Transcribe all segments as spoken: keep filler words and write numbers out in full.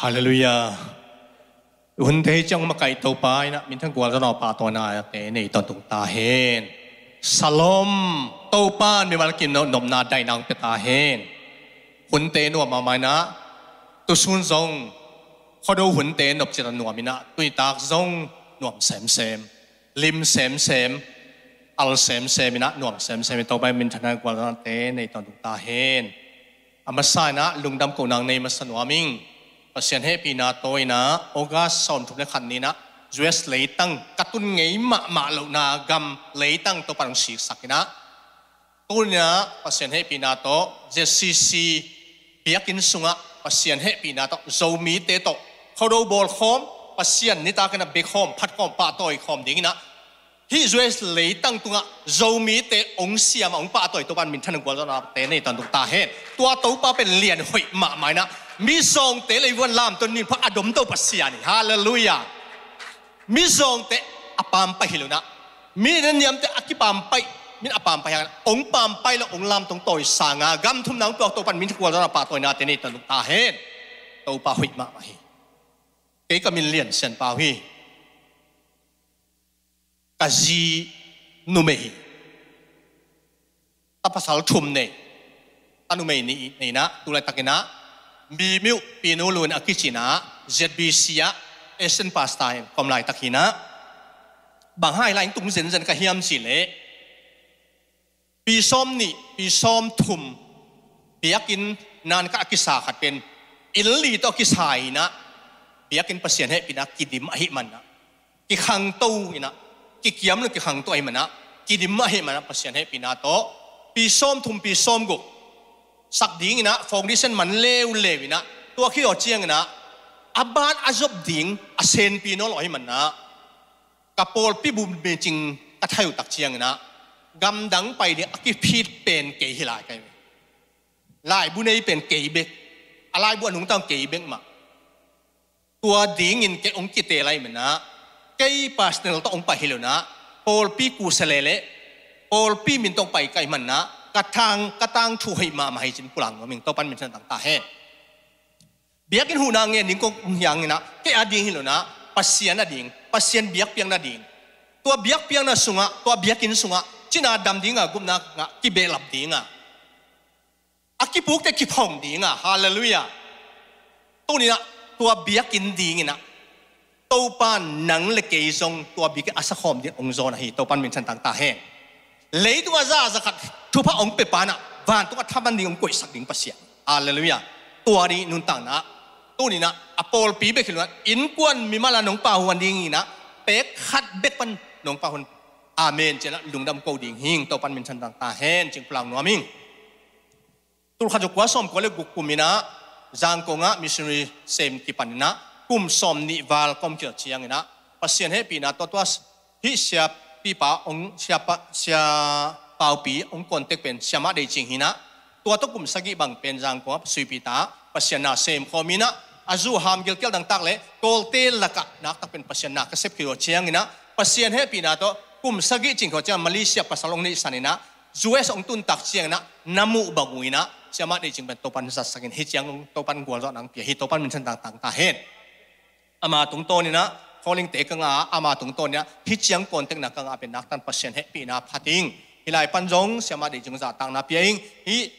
Halleluiah. Hunte hi ciang makaih Topa in ah minthan gualzawhna pahtawinate nei tawntung ta hen. Shalom. Topa in mimal kim nopna daihna hong pia ta hen. Hunte nuam mahmah in ah, tusun zong Khuado hunte nopcit a nuam in ah, tunitak zong nuam semsem, lim semsem, al semsem in ah nuam semsem in Topa in minthanna gualzawhnate nei tawntung ta hen. A masa in ah lungdam kohna nei masa nuam ing. Pasian hehpihna tawh in ah August sawmthum le khat ni in ah U S leitang ka tun ngei mahmah lohna gam leitang Topa in hong siksak in ah, tuni in ah Pasian hehpihna tawh Z C C biakinn sungah Pasian hehpihna tawh Zomite tawh Khuado bawlkhawm, Pasian nitak in ah biakhawm, phatkhawm, pahtawi khawm ding in ah, hih U S leitang tungah Zomite hong siam a hong pahtawi Topa in minthan gualzawhnate nei tawntung ta hen. Tua Topa pen lian hoih mahmah in ah, mizawngte leivuan lamto nin pha a domto Pasian hi. Halleluiah. Mizawngte a pampai hi lo in ah, mi na niamte a kipampai, min a pampai hang in ah, hong pampai lo, hong lamto hong tawi sangin gam thumna hong tuak Topa in minthan gualzawhna pahtawinate nei tawntung ta hen. Topa hoih mahmah hi. Kei ka min Lian Sian Pau hi. Ka zi numei hi. Ta pasal thum nei, ta numei nih nei in ah, tu laitakin ah Mimiu Pinu Lun a kici in ah Z B C ah assistant pastor in ka om laitak hi in ah, bang hang hiam lai in tung zenzen ka hiam cih leh, pi sawm nih, pi sawm thum biakinn nanka a kisa khat pen inn li tawh a kisa hi in ah, biakinn Pasian hehpihna kidim ahih man ah, kikhangto in ah, kikiam lo kikhangto ahih man ah, kidim ahih man ah Pasian hehpihna tawh pi sawm thum, pi sawm guk sak ding in ah foundation man leuleu in ah, tua khit tawh ciang in ah, a ban a zop ding a senpi nawn lo ahih man ah, ka pawlpi bum micing ka thai uh tak ciang in ah, gamdang pai ding a kiphit pen kei hi lai ka hi. Laibu nei pen kei bek, a laibu a nungta kei bek mah. Tua dingin kei hong kiteel ahih man ah, kei personal tawh hong pai hi lo in ah, pawlpi kuhsa leh leh pawlpi min tawh hong pai ka hih man ah, ka tang, ka tangthu hoih mahmah hi ci-in pulak nuam ing. Topa in minthan tang ta hen. Biakinn huhna ngen ding kong hiang in ah, kei a ding hi lo in ah, Pasian a ding, Pasian biakpiakna ding. Tua biakpiakna sungah, tua biakinn sungah cina dam ding a, gupna ngah, kibehlap ding a, a kipukte kiphawng ding a. Halleluiah. Tuni in ah tua biakinn ding in ah, Topa in nang le kei zong tua biakinn a sakhawm ding hong zawn ahi. Topa in minthan tang ta hen. Leitungah za a za khat thupha hong pia pa in ah, vantung a thaman ding hong koihsak ding Pasian. Halleluiah. Tua ding nuntakna. Tuni in ah a pawlpi bek hi lo in ah, innkuan mimal a nong pau huan ding in ah, pek khat bek pan nong pau huan. Amen ci-in ah lungdam ko ding hi ing. Topa in minthan tang ta hen ci-in pulak nuam ing. Tulkhat zakua sawmkua le guk kum in ah Zangkong ah missionary sem kipan in ah, kum sawmnih val ka om khit ciang in ah, Pasian hehpihna tawh tua hih siapipa hong, siapa, sia Paupi hong contact pen Siamah Deih Cing hi in ah, tua tawh kum sagih bang pen Zangkong ah suipi ta Pasian na sem khawm in ah, a zu ham gilkial dangtak le Kawlte lakah naktak pen Pasian na ka sep khit uh ciang in ah, Pasian hehpihna tawh kum sagih cing khit uh ciang Malaysia pasal hong neihsan in ah, U S hong tun tak ciang in ah, na muh bang uh in ah, Siamah Deih Cing pen Topa in zatsak in, hih ciang Topa in gualzawhna hong pia hi. Topa in minthan tang ta hen. Ama tungtawn in ah, callingte ka ngah a, ama tungtawn in ah hih ciang contactna ka ngah pen naktan Pasian hehpihna pha ing. Hih lai pan zong Siamah Deih Cing zahtakna pia ing. Hih,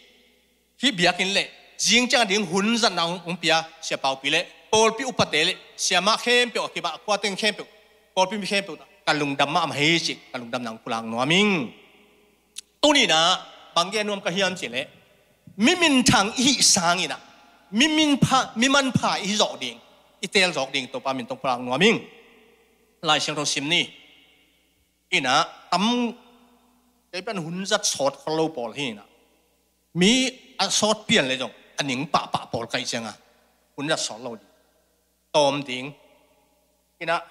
hih biakinn le zing ciang a ding hun zatna hong pia Sia Paupi le pawlpi upate le siamah khempeuh a kibang khuate khempeuh, pawlpi mi khempeuh ka lungdam mahmah hi ci-in ka lungdamna hong pulak nuam ing. Tuni in ah bang gen nuam ka hiam cih leh, mi minthang i hih sangin ah, mi min pha, mi manpha i hi zawh ding, i teel zawk ding Topa min tawh pulak nuam ing. Lai Siangtho sim ni. In ah tam, kei pen hun zat sawt khol lo pawl hi in ah, mi a sawt pian le zong a ning pahpah pawl ka hih ciang a, hun zat sawt lo ding, tawm ding. In ah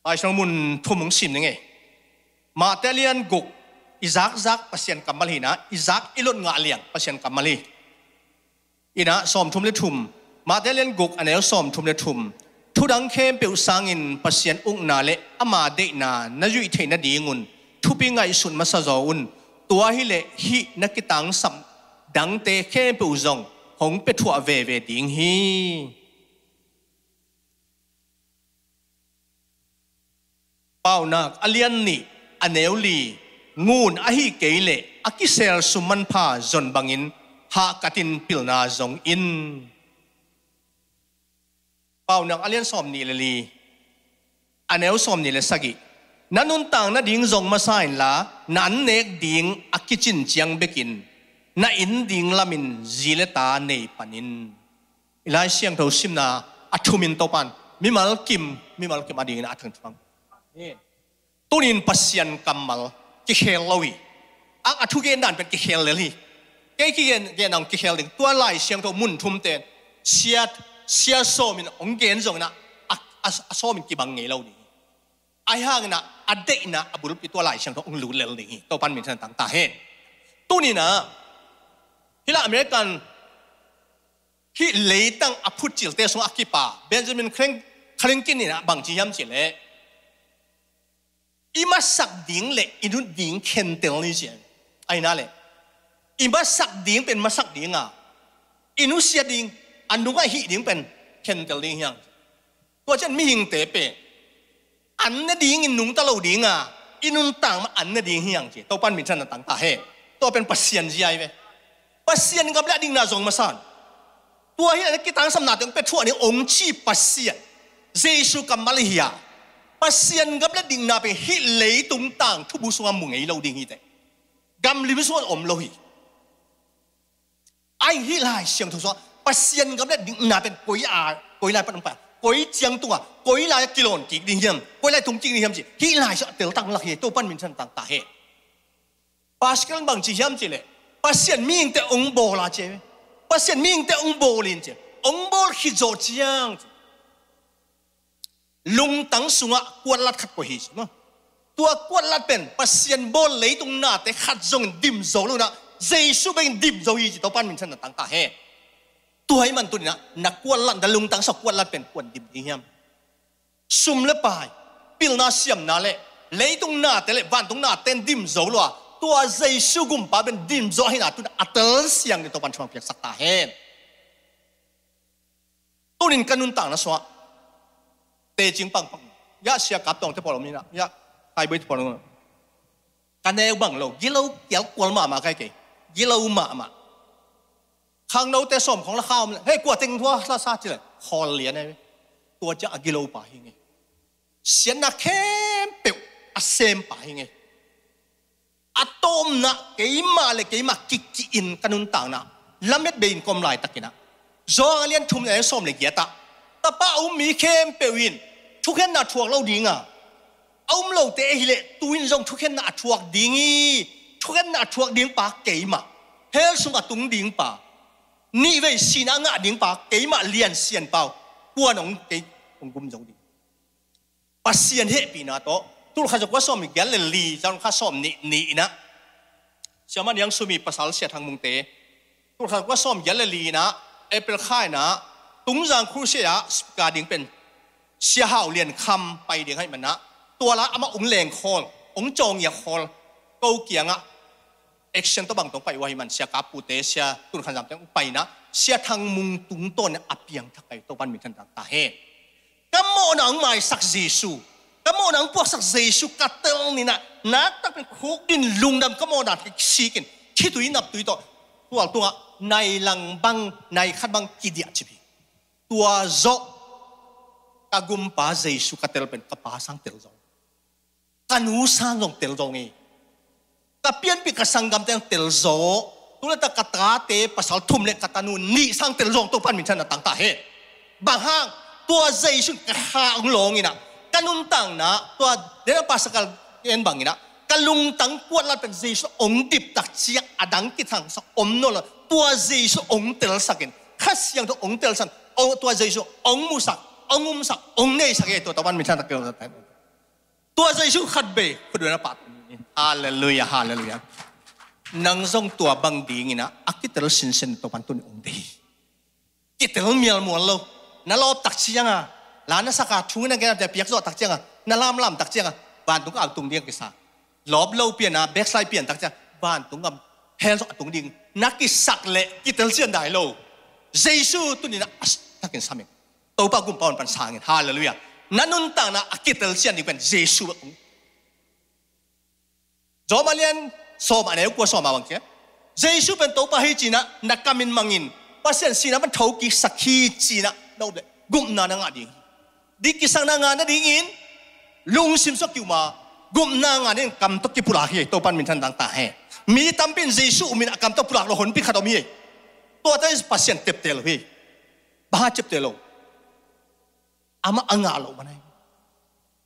Lai Siangtho mun thum hong sim ning ei. Matthai lian guk, i zakzak Pasian kammal hi in ah, i zak i lot ngah liang Pasian kammal hi. In ah sawmthum le thum, Matthai lian guk a neu sawmthum le thum. Thudang khempeuh sangin Pasian ukna le ama deihna na zuih theih nadingun thupi ngaihsut masa zaw un. Tua hi leh hih na kitangsap dangte khempeuh zong hong pia thuah veve ding hi. Paunak a lian nih, a neu li, ngun ahi kei leh a kisel sum manpha zon bangin hahkatin pilna zong in. Paunak a lian sawm nih le li, a neu sawm nih le sagih. Na nuntak nading zong masa inla, na an nek ding a kicin ciang bekin na inn ding lamin zi le ta nei panin. I Lai Siangtho simna a thumin Topan mimal kim, mimal kim adingin a thang thupang. Tunin Pasian kammal kikhel lo hi. Ang a thugen dan pen kikhel lel hi. Kei kigen, gen ang kikhel ding. Tua Lai Siangtho mun thumte sia, sia sawmin hong gen zongin a, a, a, a sawmin kibang ngei lo ding hi. Ahi hangin a, a deihna a bulpi tua Lai Siangtho hong lut lel ding hi. Topan minthan tang ta hen. Tunin a, hih lah American hih leitang a phutcilte sungah a kipa Benjamin Frank-, Franklin in a bang ci hiam cih leh, i masak ding le i nut ding khentel ni ci. Ahi na le, i masak ding pen masak ding a, i nusia ding, a nungah hih ding pen khentel ding hi hang. Tua ciang mihingte pen an ne dingin nungta lo ding a, i nuntak mah an ne ding hi hang ci. Topan minthanna tang ta hen. Tua pen Pasian zia hi ve. Pasian gam le a dikna zong masa in. Tua hi a, na kitangsapnate hong pia thuah ni hong ci Pasian. Jesu kammal hi a. Pasian gam le dikna pen hih leitung tangthubu sungah mu ngei lo ding hi teh. Gamlim sungah om lo hi. Ahi hang hih Lai Siangtho sungah Pasian gam le dikna pen koi a, koi lai pan hong pai, koi ciang tungah, koi lai a kilawn kik ding hiam, koi lai tung kik ding hiam ci. Hih Lai Siangtho a teltak lak hi. Topan minthan tang ta hen. Pascal bang ci hiam cih leh, Pasian mihingte hong bawl a ci. Pasian mihingte hong bawl in ci. Hong bawl khit zawh ciang ci, lungtang sungah kuatlat khat koih hi ci maw. Tua kuatlat pen Pasian bawl leitung nate khat zongin dim zo lo in a, Jesu bek in dim zo hi ci. Topan minthanna tang ta hen. Tua ahih man tunin a, na kuatlat, na lungtang sungah kuatlat pen kua'n dim ding hiam? Sum le pai, pilna siamna le leitung nate le vantung nate in dim zo lo a, tua Jesu gumpa bek in dim zo ahihna tunin a telsiang ding Topan thupha piaksak ta hen. Tunin ka nuntakna sungah tecing pangpang, ya, Sia Kap Tawngte pawl om hi na, ya, Khai Boi te pawl om hi na. Ka neu bang lo, gilo kial kual mahmah ka hi kei. Gilo mahmah. Khangnote sawm khawng la kha om le, hei, kua teng thu a la sa ci le, khawl lian e. Tua ciang a gilo pa hi ngei. Siatna khempeuh a sem pa hi ngei. A tawpna, keimah le keimah kiki in ka nuntakna lamet bei in ka om laitakin a, Johan a lian thum, a neu sawm le giat ah, Tapa a um mi khempeuh in thukhenna thuak lo ding a, a um lote ahih leh tu-in zong thukhenna a thuak ding hi. Thukhenna a thuak ding pa keimah, hell sung a tung ding pa, nihvei sihna a ngah ding pa keimah, Lian Sian Pa uh, kua'n hong, kei hong gum zo ding? Pasian hehpihna tawh, tulkhat zakua sawm giat le li, zakua sawm nih, nih in a, Siamah Niang Sumi pasal Sia Thang Mungte, tulkhat zakua sawm giat le li in a, April kha in a, Tungzang Crusade ah speaker ding pen Sia Hau Lian Kham pai ding ahih man a, tua lai amah hong leng khawl, hong cawngiak khawl, ko kiangah action tawh bang tawh pai uh ahih man, Sia Kap Pute, Sia Tun Khan Zam teng pai in a, Sia Thang Mung tungtawn in a piangthak ka hi. Topan minthan tang ta hen. Ka mawhna hong maisak Jesu, ka mawhna hong puaksak Jesu ka tel ni in a, nakpi takin khukdin lungdam, ka mawhna kisik in khitui naptui tawh tual tungah nai lang bang, nai khat bang kidiah cip hi. Tua zawh ka gumpa Jesu ka tel pen ka pa sang tel zaw, ka nu sang zong tel zaw ngei. Ka pianpih ka sanggamte ang tel zaw. Tu le tak ka tate pasal thum le ka tanu nih sang tel zaw. Topan minthanna tang ta hen. Bang hang? Tua Jesu in ka kha hong lawng in a, ka nuntakna, tua dena pasakal en bang in a, ka lungtang kuatlat pen Jesu hong dip tak ciang a dang kithangsak om nawn lo. Tua Jesu hong telsak in, Kha Siangtho hong telsak in, tua Jesu hong musak, hong umsak, hong neisak e. Tua Topan minthanna tang ta hen. Tua Jesu khat bei khutbeng a pah. Halleluiah, halleluiah. Nang zong tua bang dingin a, a kitel sinsen Topan tuni hong deih hi. Kitel mialmual lo. Na lawp tak ciang a, la na sak a, thu na gen a, piak zawh tak ciang a, na lamlam tak ciang a, vantung a tung ding a kisa. Lawp lo pian a, backslide pian tak ciang a, vantung gam, hell zong a tung ding na kisak leh kitel cian dai lo. Jesu tuni in a, a takin sam in. Topa gumpa hong pan sang in. Halleluiah. Na nuntakna a kitel cian ding pen Jesu bek ung. Rom a lian sawm a neu kua sawm a bang ci a, Jesu pen Topa hi ci-in ah na kam in mang in, Pasian sihna pan thokiksak hi ci-in ah na up leh gupna na ngah ding hi. Ding kisakna ngah nadingin lungsim suak ki-um a, gupna ngah nadingin kam tawh kipulak hi. Topa'n minthan tangtang hen. Mi tampi in Jesu um in a kam tawh pulak lo honpi khat om hi. Tuate Pasian tepte lo hi. Bang hang tepte lo? Amah a ngah loh man ahi.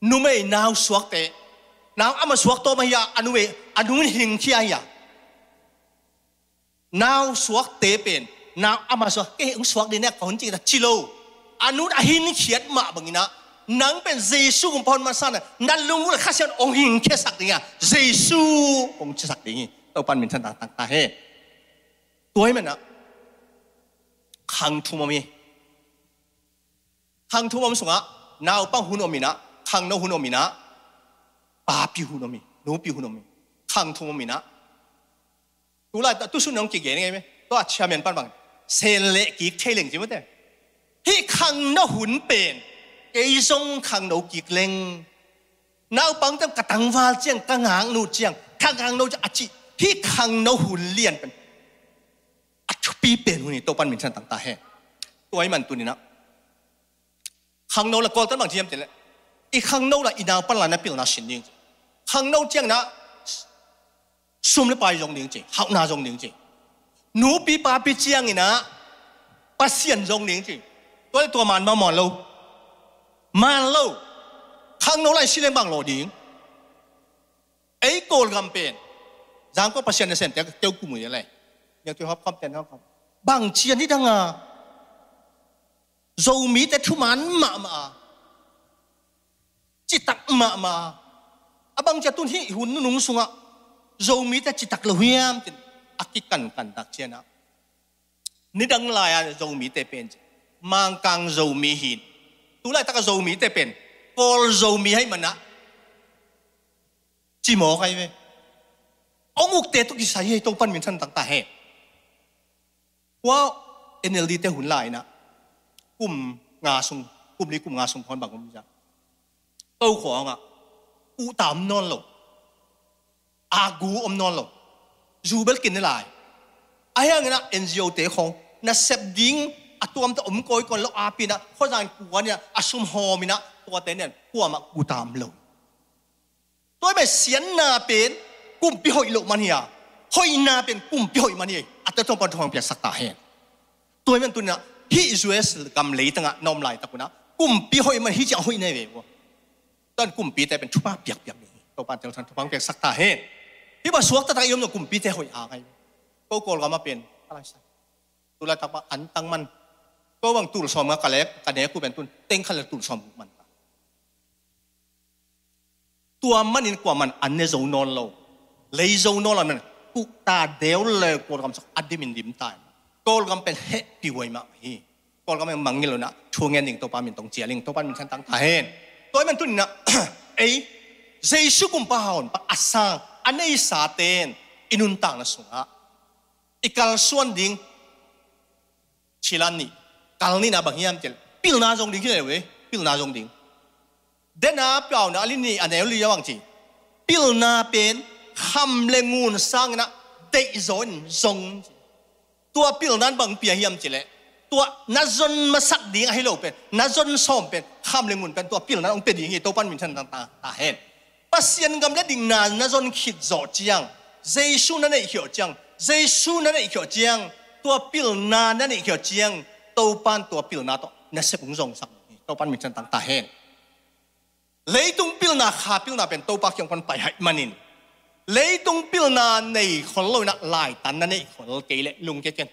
Numei nau suakte, nau amah suak tawm ahi a, a numei, a nu in hingkhia ahi a. Nau suakte pen nau amah suak, kei hong suak ding ne ka hun cih ta ci lo. A nu in a hinkhiat mah bangin ah, nang pen Jesu hong pha hun masa na, na lunggulh Kha Siangtho in hong hingkhiasak ding a, Jesu hong cisak ding hi. Topa'n minthan tangtang ta hen. Tua ahih manin ah khang thum om hi. Khang thum om sungah naupang hun om in ah, khangno hun om in ah, papi hun om hi, nupi hun om hi. Khang thum om in ah. Tulai tusun nong kigen ngei me. Tua chairman pan bang sen leh kik thei leng ci mate. Hih khangno hun pen kei zong khangno kik leng. Naupangte ka tangval ciang, ka ngaknu ciang, ka ngaknu ciang a cih. Hih khangno hun lian pen a thupi pen hun hi. Topa'n minthan tangtang hen. Tua ahih manin tuni-in ah khangno la Kawlte'n bang ci hiam cih leh, i khangno la i naupan la na pilna sin ding ci. Khangno ciangin ah sum le pai zong ding ci, hauhna zong ding ci. Nupi papi ciangin ah Pasian zong ding ci. Tua leh tua man bang man lo. Man lo. Khangno la i si leng bang lo ding. Ei Kawlgam pen Zangkong Pasian nasem te keu kum uh hi leh. Niang tui hawp khawm ten hawp khawm. Bang ci a, nidang a Zomite thuman mahmah a, citak mahmah a, a bang ci a tun hih hun nunung sungah Zomite citak lo hiam cih a kikankan tak ciangin ah, nidang lai-a Zomite pen ci, Mangkang Zomi hi in, tulaitak a Zomite pen Kawl Zomi ahih manin ah cimawk ahi ve. Hong ukte tawh kisai hi. Topa'n minthan tangtang hen. Tua N L D te hun lai-in ah kum nga sung, kum li kum nga sung khawn bang om zia, ko khua-ah uh ta om nawn lo, a gu om nawn lo, zu bel kin ne lai. Ahi hangin ah N G O te khawng nasep ding a tuamtuam om kawikawi lo, a pi-in ah khuazang kuan in ah a sum hawm in ah, tuate nen kuamah gu ta om lo. Tua ahih manin siatna pen kumpi hoih loh man hi a, hoihna pen kumpi hoih man hi. A tua Topa'n thupha piaksak ta hen. Tua ahih manin tuni-in ah hih U S gam leitang ah na om laitak un ah kumpi hoih man hi ciang hoih na hi ve uh. Tua ahih manin kumpite pen thupha piakpiak ding hi. Topa'n telsan thupha piaksak ta hen. Hih bang suakta tak i om zong kumpite hoih a ngai. Ko Kawlgam ah pen a lai sa. Tulaitak bang an tang man. Ko bang tul sawm nga ka lek, ka nek uh pen tun teng khat le tul sawm guk man ta. Tua manin kuaman an ne zo nawn lo, lei zo nawn lo, nan kuh ta deuh le Kawlgam sak a dimin dim ta. Kawlgam pen hehpih huai mah hi. Kawlgam pen mangngilh lo-in ah thu ngen ding Topa min tawh cial ing. Topa'n minthan tangtang hen. Tua ahih manin tuni-in ah ei Jesu kumpa hawn pa a sang a neisate in i nuntakna sungah i kalsuan ding thil a nih, kal nihna bang hiam cih leh pilna zong ding hi leh ve, pilna zong ding. Dena Paunak a li nih a neu li a bang ci, pilna pen kham le ngun sangin ah deihzaw in zong ci. Tua pilna in bang pia hiam cih leh, tua na zon masak ding ahi lo pen, na zon sawm pen, kham le ngun pen tua pilna in hong pia ding hi. Topa'n minthan tangtang ta hen. Pasian gam le dikna na zon khit zawh ciang, Jesu na neih khit zawh ciang, Jesu na neih khit zawh ciang, tua pilna na neih khit zawh ciang, Topa'n tua pilna tawh nasep hong zongsak hi. Topa'n minthan tangtang ta hen. Leitung pilna, kha pilna pen Topa kiang pan pai ahih manin, leitung pilna nei khol lo-in ah laitan na neih khol kei leh lungkia ken.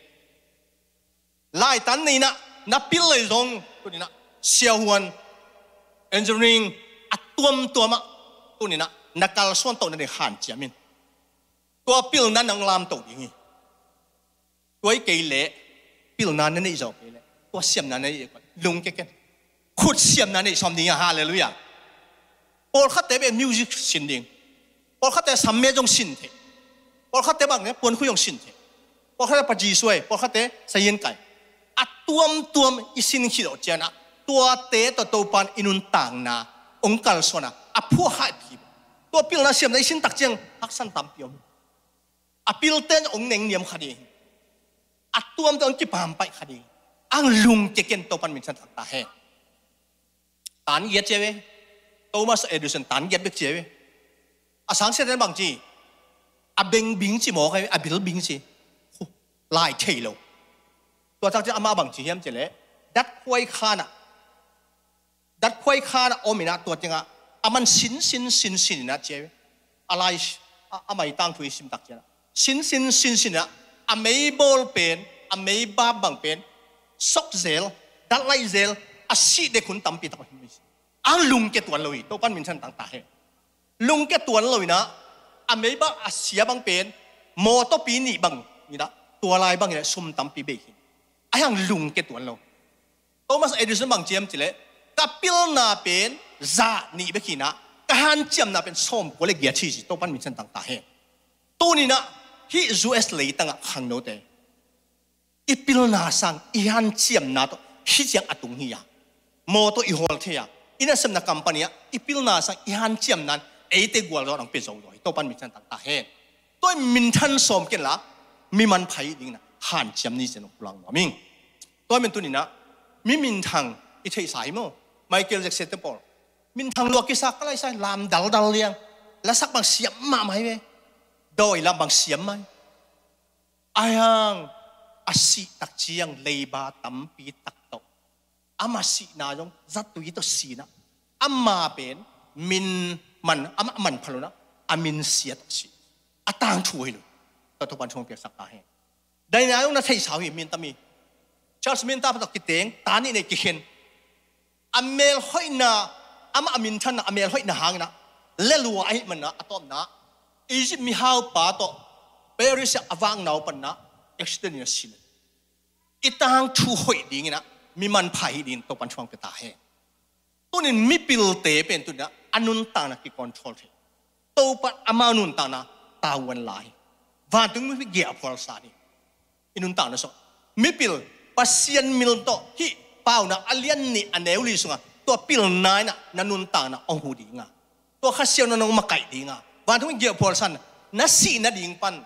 Laitan nei-in ah na pil lei zong tuni-in ah siahuan, engineering, a tuamtuam ah tuni-in ah na kalsuan toh na ding hanciam in. Tua pilna in nang lamto ding hi. Tua hi kei leh pilna na neih zawh kei leh tua siamna na neih lungkia ken. Khut siamna neih sawm ding hi a, halleluiah. Pawlkhatte pen music sin ding. Pawlkhatte samme zong sin thei. Pawlkhatte bang ne puankhui zong sin thei. Pawlkhatte paci suai, pawlkhatte sayin kai. A tuamtuam i sin khit zawh ciang ah Tuate tawh Topan i nuntakna hong kalsuan a, a phuak kha i phi. Tua pilna siamna i sin tak ciang haksa tampi om. A pilte in hong nengniam kha ding. A tuamte hong kipampaih kha ding. Ang lungkia ken, Topan minthan taktak hen. Tan giat ci a ve. Thomas Edison tan giat bek ci a ve. A sangsiate in bang ci? A beng bing ci mawk a ve, a bil bing ci. Huh, lai thei lo. Tua tak ciang amah bang ci hiam cih leh, dat khuai khan ah, dat khuai khan ah om in ah, tua ciangah a man sinsin sinsin in ah ci a ve. A lai, a, a mai tangthu i sim tak ciangah sinsin sinsin in ah, a meibawl pen, a meibap bang pen sok zel, dat laih zel, a sih dek hun tampi tak om hi. Ang lungkia tuan lo hi, Topan minthan taktak hen. Lungkia tuan lo in ah, a meibap a sia bang pen mawtawpi nih bang in ah, tua lai bang in ah sum tampi bei hi. Ahi hang lungkia tuan lo. Thomas Edison bang ci hiam cih leh, ka pilna pen za nih bek hi in ah, ka hanciamna pen sawmkua le giat hi ci, Topan minthan taktak hen. Tuni in ah hih U S leitangah khangnote, i pilna sang i hanciamna tawh hih ciang a tung hi a, mawtaw i hawl thei a, i nasepna company ah i pilna sang i hanciamna in eite gualzawh in hong pia zo hi, Topan minthan taktak hen. Tua i minthan sawm ken la, mi manpha i hih ding in ah hanciam ni ci-in hong pulak nuam ing. Tua i min tuni in ah mi minthang i theihsa hi maw? Michael Jackson te pawl minthang lua kisa, ka laisa, lam daldal liang, lasak bang siam mahmah hi ve. Dawi lam bang siam mah hi. Ahi hang a sih tak ciang leiba tampi tak tawh, ama sihna zong zatui tawh si in ah, ama pen min man, amah manpha lo in ah, a min sia tawh si. A tangthu hi lo. Tua Topan thupha hong piaksak ta hen. Daina zong na theihsa uh hi, Minter mi. Charles Minter pa tawh kiteng, ta nih nei kikhen. A melhoihna, amah a minthanna, a melhoihna hang in ah lelua ahih man in ah, a tawpna Egypt mihaupa tawh Paris ah a vakna uh pan in ah accident in a si lo. I tangthu hoih ding in ah, mi manpha i hih ding in Topan thupha hong pia ta hen. Tuni in mipilte pen tuni in ah a nuntakna kicontrol thei. Topan amau nuntakna tavuan la hi. Vantung mipi giahphual sa ni. I nuntakna sung, mipil, Pasian mil tawh hih Paunak a lian nih a neu li sungah tua pilna in ah na nuntakna hong hu ding a, tua Kha Siangtho in hong makaih ding a, vantung in giahphual sa in, na sih nading pan,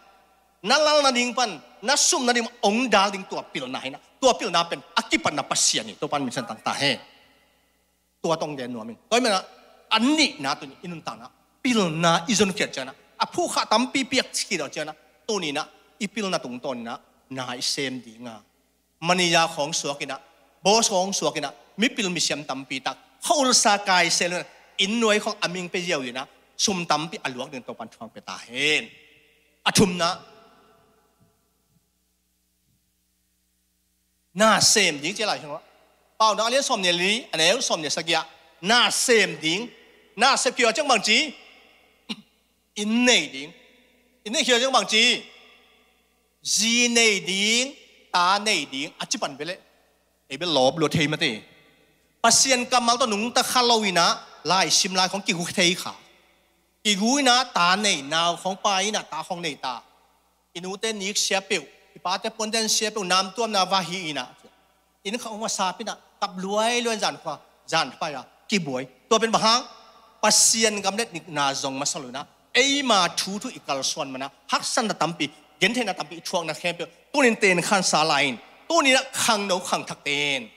na lal nading pan, na sum nading pan hong dal ding tua pilna hi in ah, tua pilna pen a kipatna Pasian hi, Topan minthan taktak hen. Tua tawh hong gen nuam ing. Tua ahih man in ah a nihna tuni in i nuntakna pilna i zonkhiat ciangin ah, a phuhkha tampi piak khit uh ciangin ah, tuni in ah i pilna tungtawn in ah na i sem ding a, manager khawng suak in ah, boss khawng suak in ah, mipil misiam tampi tak, khuaulsa kai sel in ah, inn nuai khawng a ming pia ziau in ah, sum tampi a luak ding Topan thupha hong pia ta hen. A thumna, na sem ding ci lai hi ung. Paunak a lian sawmnih le li, a neu sawmnih le sagih ah, na sem ding. Na sep khit uh ciang bang ci? Inn nei ding. Inn nei khit uh ciang bang ci? Zi nei ding, ta nei ding, a ci pan bel e. Ei bel lawp lua thei mate. Pasian kammal tawh nungta kha lo in ah, lai sim lai khawng kigu thei kha. Kigu in ah, ta nei, nau khawng pai in ah, ta khawng nei ta. I nute nik sia peuh, i pate puanten sia peuh, namtuamna va hi in ah, inn khawng va sap in ah, kap luailuai in zan khua, zan pai a, kibuai. Tua pen bang hang? Pasian gam le dikna zong masa lo in ah, eima thuthu i kalsuan man ah, haksatna tampi, gentheihna tampi i thuakna khempeuh, tuni in ten khansa lai in, tuni in ah khangno khangthakte in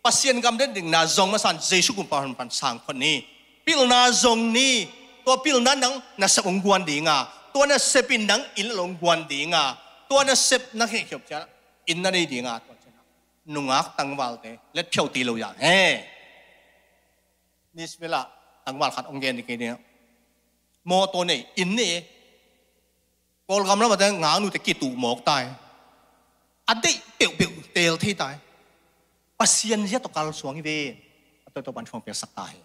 Pasian gam le dikna zong masa in, Jesu kumpa hong pan sang phot ni. Pilna zong ni. Tua pilna in nang nasep hong guan ding a, tua nasep in nang inn le lo hong guan ding a, tua nasep na khek khiop ciang inn na nei ding a, tua ciang nungak tangvalte let phiau ti lo yang he. Nis vela tangval khat hong gen ding kei ding a, mawtaw nei, inn nei e. Kawlgam lam ah te ngaknute kituh mawk ta hi. A deih peuhpeuh teel thei ta hi. Pasian zia tawh kalsuan hi ve. A tua Topan thupha hong piaksak ta hi.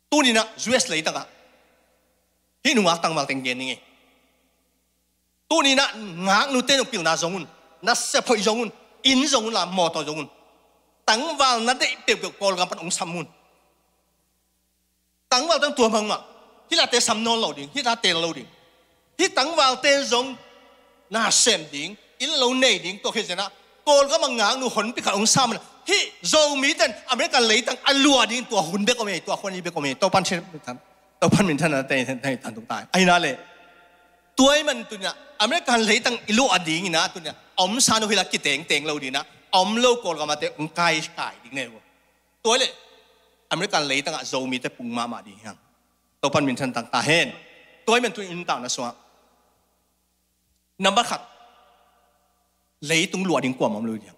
Tuni in ah U S leitang ah hih nungak tangval teng gen ning e. Tuni in ah ngaknute nong pilna zong un, nasep hoih zong un, inn zong un la mawtaw zong un. Tangval na deih peuhpeuh Kawlgam pan hong sam un. Tangval teng tua bangmah, hih late sam nawn lo ding, hih late lo ding. Hih tangvalte zong na sem ding, inn lo nei ding, tua khit ciang ah Kawlgam ah ngaknu honpi khat hong sam in ah, Hih Zomite in American leitang a luah ding tua hun bek om hi, tua hun hi bek om hi. Topan sin, Topan minthanna te, te, te, tan tung tai. Ahi na le. Tua ahih man tuni-in American leitang i luah ding in tuni-in a om san uh hi la kitengteng lo ding in, a om lo Kawlgam ah te hong kaikai ding hi uh. Tua le American leitang ah Zomite pung mahmah ding hi hang. Topan minthan tang ta hen. Tua ahih man tuni-in i nuntakna sungah, number khat, leitung luah ding kuamah om lo ding.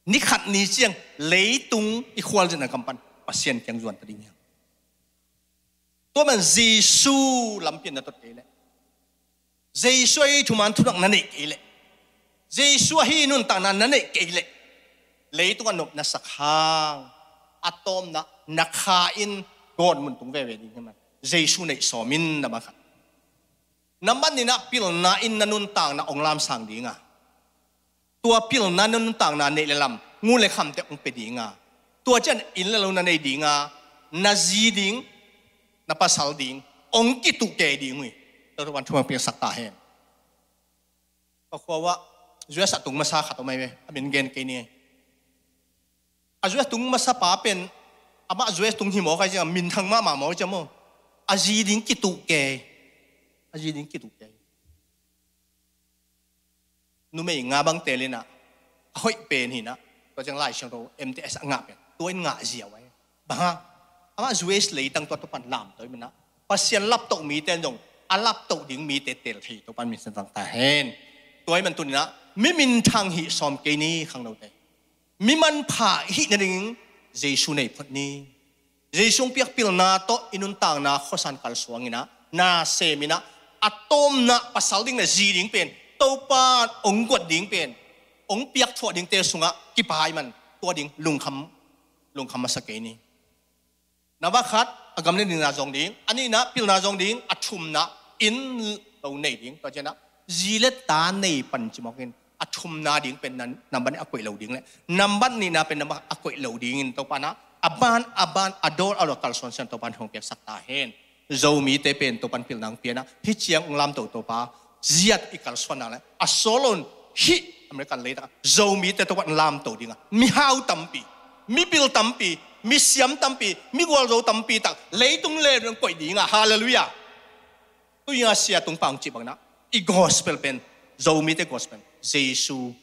Ni khat ni ciang leitung i khualzinna gam pan Pasian kiang zuan ta ding hi hang. Tua man Jesu lampi na tot kei leh, Jesu ahi thuman thunak na neih kei leh, Jesu ahi nuntakna na neih kei leh, leitung a nop na sak hang, a tawpna na kha in gawtmun tung veve ding hi man. Jesu neih sawm in, number khat. Number ni-in pilna in na nuntakna hong lamsang ding a, tua pilna na nuntakna neih le lam, ngun le khamte hong pia ding a, tua ciang inn le lo na nei ding a, na zi ding, na pasal ding hong kituh kei ding uh hi. Topan thu hong piaksak ta hen. Ka khua uah U S a tung masa khat om ahi ve, a min gen kei ni. A U S tung masa pa pen, amah U S tung hi mawk ahi ciang, minthang mahmah mawk ahi ciang maw, a zi ding kituh kei. A zi ding kituh kei. Numei nga bang tel in a, a hoih pen hi in a, tua ciang Lai Siangtho M T S a ngah pen tua in ngah ziau ahi. Bang hang? Amah U S leitang tua, Topan lamto ahih man a, Pasian laptoh mite in zong a laptoh ding mite tel thei, Topan minthan tang ta hen. Tua ahih man tuni-in mi minthang hih sawm kei ni, khangnote. Mi manpha hih nading Jesu nei phot ni. Jesu hong piak pilna tawh i nuntakna khuasan kalsuan in a, na sem in a, a tawpna pasal ding le zi ding pen, Topan hong guat ding pen, hong piak thuah dingte sungah kipai man, tua ding lungkham, lungkham masa kei ni. Number khat, a gam le nihna zong ding, a nihna pilna zong ding, a thumna inn lo nei ding, tua ciang a zi le ta nei pan ci mawk in, a thumna ding pen nan, number nih a koih lo ding le, number nihna pen number a koih lo ding in, Topan a, a ban, a ban, a dawl, a dawl kalsuan sian Topan hong piaksak ta hen. Zomite pen Topan pilna hong pia in a, hih ciang hong lamto Topa, ziat i kalsuan nak le, a sawt lo in hih American leitang Zomite Topan lamto ding a, mihau tampi, mipil tampi, misiam tampi, migualzo tampi tak leitung leuleu koih ding a. Halleluiah. Tui nga sia tung pang cih bang in a, i gospel pen, Zomite gospel, Jesu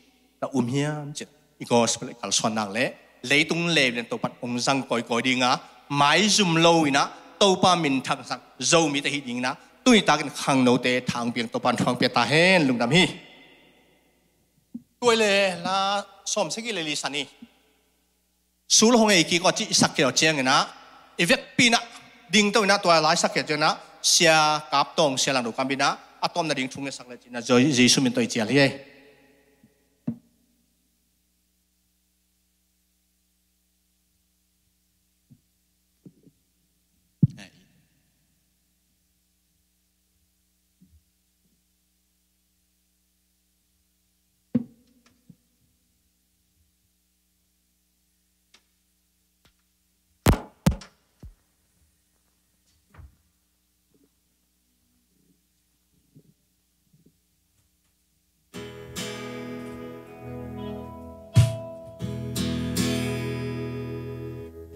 na um hiam cih i gospel i kalsuan nak le, leitung leuleu Topan hong zang kawikawi ding a, maizum lo in a, Topa minthangsak Zomite hi ding in a, tuni takin khangnote thang piang Topan thu hong pia ta hen. Lungdam hi. Tua le la sawm sagih le li san hi. Sul hong ei kik aw cih i sak khit aw ciang in a, i vekpi in a dingto in a, tua lai sak khit ciang in a, Sia Kap Tawng, Sia Lang Do Kam in a, a tawpna ding thu ngetsak le cih in a, Jesu min tawh i cial hi ei.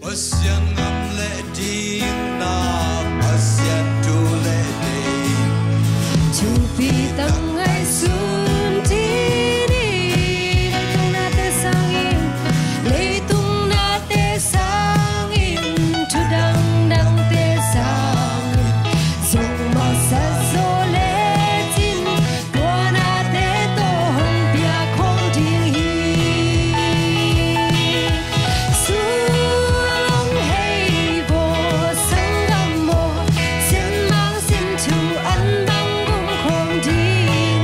Pasian ngam le dingna, Pasian thu le ding. Thupi tang ngaihsun dih ni, leitung nate sangin, leitung nate sangin, thu dangdangte sangin, zong masa zaw lecin, tua nate tawh hong piak khawm ding hi. Sulung hei vaw sanggam maw, sianmang sinthu an bang gum khawm ding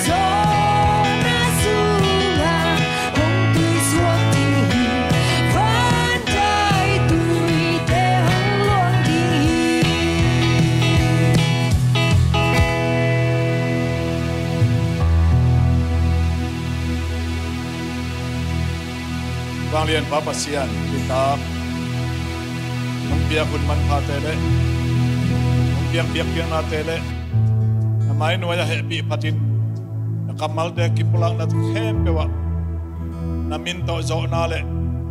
Zawhna sungah hong tuisuak ding hi. Vandaitui te hong luang ding hi. Vanglian Pa Pasian, tuni tak nong piak hun manphate le nong piak biakpiaknate le na mai nuai-ah hehpih phatin na kammalte kipulakna khempeuh ah na min tawh zawhna le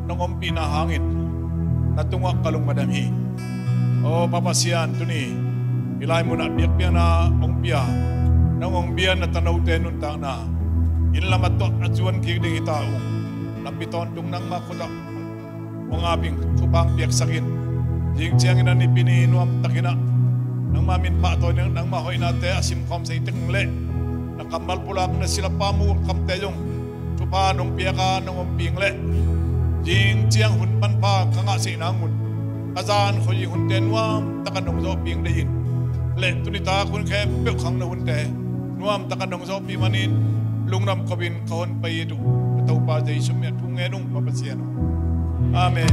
nong ompihna hangin na tungah ka lungdam hi. Aw Pa Pasian, tuni hih lai munah biakpiakna hong pia, nong hong bia na tanote nuntakna inn lam a tuah a zuan kik ding hi ta ung. Lampi tawntung nangmah khutah hong ap in, thupha hong piaksak in. Zing ciangin a Nipi ni nuamtakin ah nangmah min pahtawi in, nangmah hoihnate a simkhawm seitek in le na kammal pulak na silapa mu kamte zong thupha nong piak a nong ompih in le zing ciang hun manpha ka ngah sehna hun, ka zan khoi hunte nuamtakin nong zawhpih in deih in. Le tuni tak hun khempeuh khangno hunte nuamtakin nong zawhpih manin lungdam ko-in ka hon pai uh ka Topa Jesu min a thu ngen ung Pa Pasian. Amen.